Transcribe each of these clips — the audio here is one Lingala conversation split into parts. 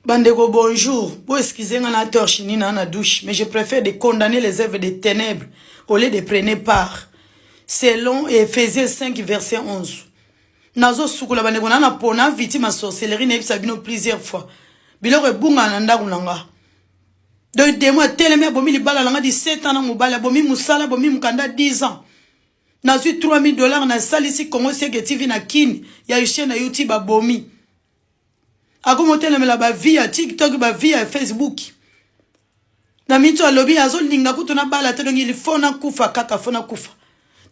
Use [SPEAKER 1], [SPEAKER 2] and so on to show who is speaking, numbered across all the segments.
[SPEAKER 1] Bandeko bonjour, bo excusez nga na torche ni na na douche, mais je préfère de condamner les œuvres des ténèbres au lieu de prendre part. Selon Ephésiens 5 verset 11. Nazo sukola bandeko na na pona victime ya sorcellerie nayebisa bino plusieurs fois. Biloko ebunga na ndako na nga. Donc démon atelemi abomi libala na nga 17 ans na mobali abomi mosala abomi mokanda 10 ans. Nazwi 3000 dollars nasalisi Congo Sieke TV na Kini ya chaîne na YouTube abomi. Akomi otelemela bavie ya TikTok, bavie ya Facebook na mito. Alobi azolinga kutu nabala te, donc il faut nakufa kaka, faut nakufa.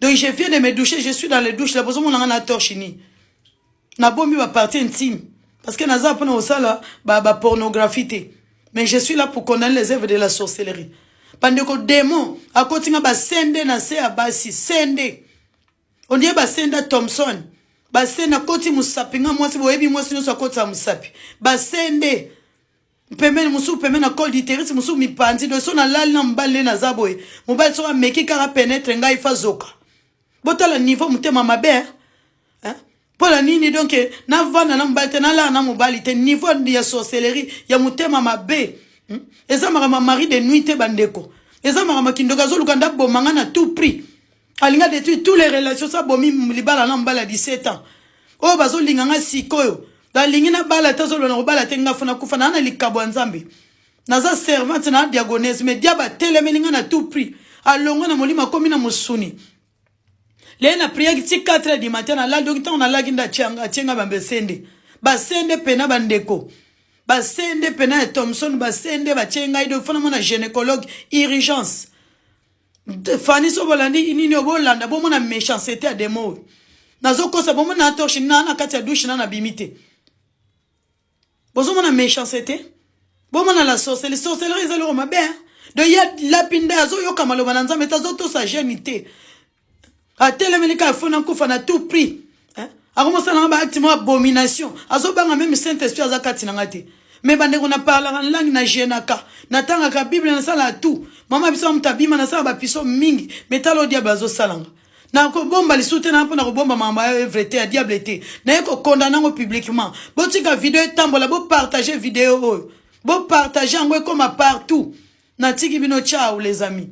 [SPEAKER 1] Donc je viens de me doucher, je suis dans les douches là. Bozomona nga na torche ni nabombi bapartie intime parce que naza mpona kosala bapornographie te, mais je suis là pour condamner les œuvres de la sorcellerie. Bandeko, démon akotinga basende na se ya basi, sende on dirait basende Thomson, basende akoti mosapi. Nga mwasi, boyebi mwasi nyonso akotisa mosapi. Basende pembeni, mosusu pembeni na col d'utérus, mosusu mipanzi. Donc so nalali na mobali nde naza boye, mobali soki ameki kaka pénétrer ngai, fa zoka. Botala niveau motema mabe mpo na nini? Donc navanda na mobali te, nalala na mobali te. Niveau ya sorcellerie ya motema mabe, Eza makambo ya mari de nuit te, bandeko, eza makambo ya kindoki. Azoluka ndaboma nga na tout prix, alinga détruire toutes les relations. So abomi libala na mobali ya 17 ans oyo bazolinga nga sikoyo, balingi nabala te, azoloba na kobala te. Nga faut nakufa naa na likabo ya Nzambe, naza servante na diagonese, mais diable atelemeli nga na tout prix. Alongwa na molimo, akomi na mosuni. Leye na priaki ti 4 heures du matin, nalali. Donc ntango nalaki nde atie nga bambesende, basende pena, bandeko, basende pena ya Thomson, basende batie ngai. Donc faut namona gynécologue urgence. Fani, so bolandi nini, bolanda, bomona méchanceté ya démon oyo nazokosa. Bomona na torche na na kati ya douche na nabimi te. Bozomona méchanceté, bomona la sorcellerie. Sorcellerie eza eloko mabe. Donc ya lapi nde azoyoka maloba na Nzambe te, azotosa jeûne te, atelemeli kaka faut nakufa na tout prix. Akomosala nga baacte mo abomination, azobanga même Saint Esprit aza kati na nga te. Mais bandeko, naparlaka langue, na jeûnaka, natangaka Bible, nasalaka tout. Mama biso moto abima, nasala bapiso mingi, mais tala o diable azosalanga. Nakobomba lisusu te na mpona kobomba makambo ya œuvre te ya diable te. Naye kokondana yango publiquement. Botika video etambola, bopartage video oyo, bopartage yango ekóma partout. Natiki bino, ciao les amis.